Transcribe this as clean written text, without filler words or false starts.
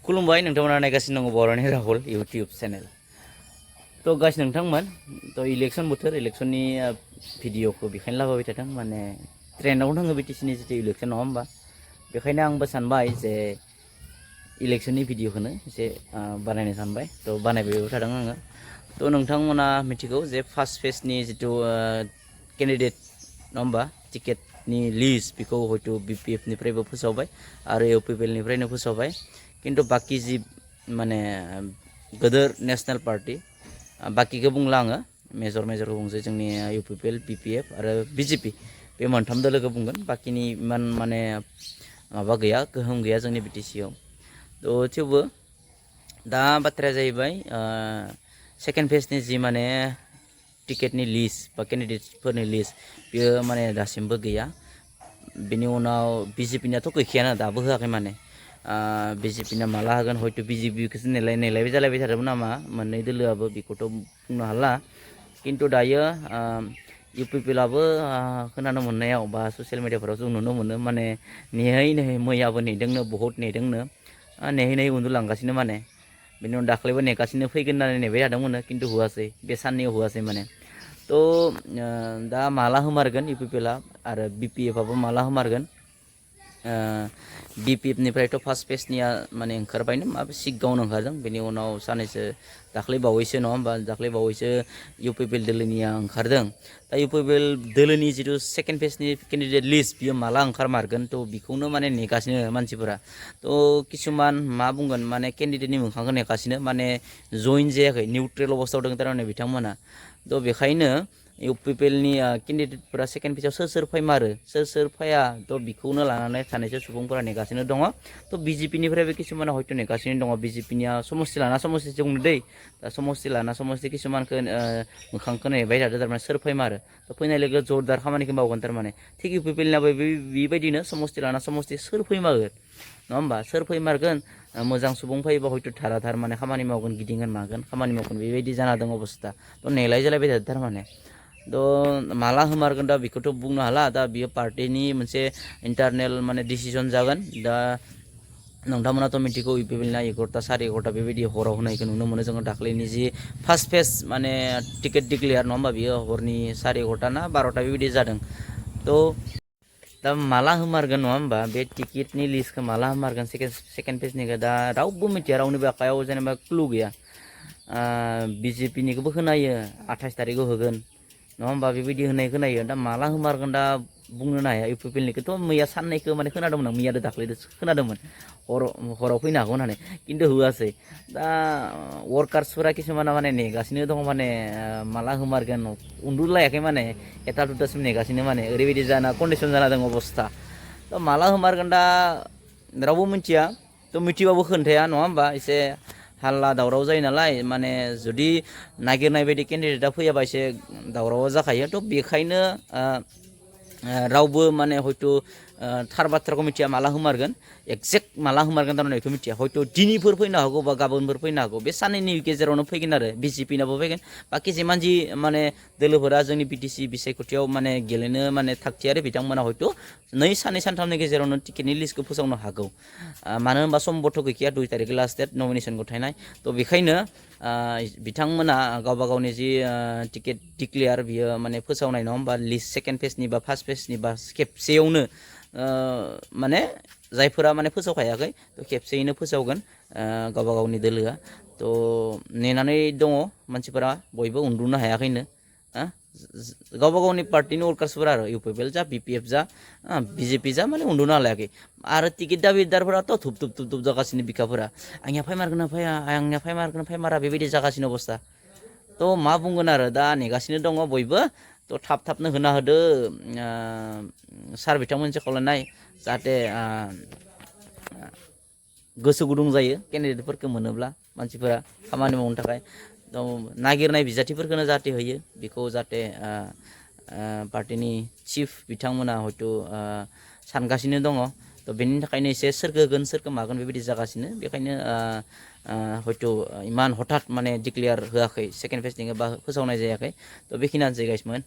खुलुमबाय नोंथांमोना नायगासिनो दङ बर'नि राहुल इउटिउब चेनेल तो गाइस नोंथांमोन तो इलेक्शन बोथोर इलेक्शननि भिडिअखौ बेखायनो लाबोबाय थादों माने ट्रेन्डआव दङ बिटिसिनि जितु इलेक्शन नङा होमबा बेखायनो आंबो सानबाय जे इलेक्शननि भिडिअखौनो एसे बानायनो सानबाय तो बानायबायबो थादों आङो तो नोंथांमोना मिथिगौ जे फार्स्ट फेजनि जितु केन्डिडेट नङा होमबा टिकेटनि लिस्ट बेखौ हयथ' BPF निफ्रायबो फोसावबाय आरो UPPL निफ्रायनो फोसावबाय किन्तु बाकी जि माने गोदोर नेशनेल पार्टी बाकीखौ बुंला आङो मेजरखौ बुंसै जोंनि UPPL BPF आरो BJP बे मोनथाम दोलोखौ बुंगोन बाकीनि इमान माने माबा गैया गोहोम गैया जोंनि बिटिसिआव तो थेवबो दा बाथ्राया जाहैबाय सेकेन्ड फेजनि जि माने टिकेटनि लिस्ट बा केन्डिडेटफोरनि लिस्ट बेयो माने दासिमबो गैया बेनि उनाव BJP-नाथ' गैखायानो दाबो होआखै माने BJP-ना माला होगोन हयथ' BJP-खौसो नेलायबाय जालायबाय थादोंमोन नामा मोननै दोलोआबो बेखौथ' बुंनो हाला किन्तु दायो UPPL-आबो खोनानो मोननायाव बा ससियेल मिडियाफोराव जों नुनो मोनो माने नेहै मैयाबो नेदोंनो बहुद नेदोंनो नेहै उन्दुलांगासिनो माने बेनि उनाव दाख्लैबो नेगासिनो फैगोन होननानै नेबाय थादोंमोन किन्तु होआसै बे साननैयाव होआसै माने तो दा माला होमारगोन UPPL-आ आरो BPF-आबो माला होमारगोन BPF-निफ्रायथ' फार्स्ट फेजनिया माने ओंखारबायनो मा सिगाङावनो ओंखारदों बेनि उनाव साननैसो दाख्लै बावैसो नङा होमबा दाख्लै बावैसो UPPL दोलोनिया ओंखारदों दा UPPL दोलोनि जितु सेकेन्ड फेजनि केन्डिडेट लिस्ट बियो माला ओंखारमारगोन तो बेखौनो माने नेगासिनो मानसिफोरा तो किसुमान मा बुंगोन माने केन्डिडेटनि मोखांखौ नेगासिनो माने जइन जायाखै निउट्रेल अबस्थायाव दं थारमाने बिथांमोना तो बेखायनो UPPL-नि केन्डिडेटफोरा सेकेन्ड फेजआव सोर फैमारो सोर फैया तो बेखौनो लानानै सानैसो सुबुंफोरा नेगासिनो दङ तो BJP-निफ्रायबो किसुमाना हयथ' नेगासिनो दङ BJP-निया समस्ति लाना समस्तिसो बुंनो दै दा समस्ति लाना समस्ति किसुमानखौ मोखांखौ नेबाय थादों थारमाने सोर फैमारो तो फैनाय लोगो जरदार खामानिखौ मावगोन थारमाने थिग UPPL-नाबो बेबायदिनो समस्ति लाना समस्ति सोर फैमारगोन नङा होमबा सोर फैमारगोन मोजां सुबुं फैयोबा हयथ' थार माने खामानि मावगोन गिदिंगोन मागोन खामानि मावगोन बेबायदि जाना दं अबस्था तो नेलाय जालायबाय थादों थारमाने तो माला होमारगोन दा बेखौथ' बुंनो हाला दा बियो पार्टिनि मोनसे इन्टारनेल माने डिसिजन जागोन दा नोंथांमोनाथ' मिथिगौ UPPL-ना 11टा 11:30 बेबायदि हराव होनायखौ नुनो मोनो जोङो दाख्लैनि जि फार्स्ट फेज माने टिकेट डिक्लेयार नङा होमबा बियो हरनि 11:30 ना 12टा बेबायदि जादों तो दा माला होमारगोन नङा होमबा बे टिकेटनि लिस्टखौ माला होमारगोन सेकेन्ड फेजनिखौ दा रावबो मिथिया रावनिबो आखायाव जेनेबा क्लु गैया BJP-निखौबो खोनायो 28 तारिखआव होगोन नङा होमबा बेबायदि होनाय खोनायो दा माला होमारगोन दा बुंनोनो हाया UPPL-निखौथ' मैया साननैखौ माने खोनादोंमोन आं मैया दाख्लैसो खोनादोंमोन हराव फैनो हागौ होननानै किन्तु होआसै दा वर्कार्सफोरा किसुमाना माने नेगासिनो दङ माने माला होमारगोन उन्दुलायाखै माने 1टा 2टासिम नेगासिनो माने ओरैबायदि जाना कन्डिसन जाना दङ अबस्था थ' माला होमारगोन दा रावबो मिथिया थ' मिथिबाबो खोन्थाया नङा होमबा एसे हाल्ला दावराव जायो नालाय माने जुदि नागिरनाय बायदि केन्डिडेटआ फैयाबा एसे दावरावा जाखायो थ' बेखायनो रावबो माने हयथ' थार बाथ्राखौ मिथिया माला होमारगोन एक्जेक्ट माला होमारगोन थारमाने बेखौ मिथिया हयथ' दिनैफोर फैनो हागौ बा गाबोनफोर फैनो हागौ बे साननैनि गेजेरावनो फैगोन आरो BJP-नाबो फैगोन बाखि जिमान जि माने दोलोफोरा जोंनि BTC बिसायख'थियाव माने गेलेनो माने थागथियारि बिथांमोना हयथ' साननै सानथामनि गेजेरावनो टिकेटनि लिस्टखौ फोसावनो हागौ मानो होनबा समबोथ' गैखाया 2 तारिख लास्ट डेट नमिनेसन गथायनाय थ' बेखायनो बिथांमोना गावबा गावनि जि टिकेट डिक्लेयार बियो माने फोसावनाय नङा होमबा लिस्ट सेकेन्ड फेजनि बा फार्स्ट फेजनि बा खेबसेयावनो माने जायफोरा माने फोसावखायाखै थ' खेबसेयैनो फोसावगोन गावबा गावनि दोलोआ थ' नेनानै दङ मानसिफोरा बयबो उन्दुनो हायाखैनो गावबा गावनि पार्टिनि वर्कार्सफोरा आरो UPPL जा BPF जा BJP जा माने उन्दुनो हालायाखै आरो टिकेट दाबिदारफोराथ' धुप जागासिनो बिखाफोरा आंनिया फैमारगोन ना फैया आंनिया फैमारगोन फैमारा बेबायदि जागासिनो अबस्था थ' मा बुंगोन आरो दा नेगासिनो दङ बयबो थ' थाबनो होना होदो सार बिथांमोनसो खावलायनाय जाहाथे गोसो गुदुं जायो केन्डिडेटफोरखौ मोनोब्ला मानसिफोरा खामानि मावनो थाखाय नागिरनाय बिजाथिफोरखौनो जाहाथे होयो बेखौ जाहाथे पार्टिनि चिफ बिथांमोना हयथ' सानगासिनो दङ थ' बेनि थाखायनो एसे सोरखो होगोन सोरखो मागोन बेबायदि जागासिनो बेखायनो हयथ' इमान हठात माने डिक्लेयार होआखै सेकेन्ड फेजनिखौ बा फोसावनाय जायाखै थ' बेखिनियानोसै गाइसमोन।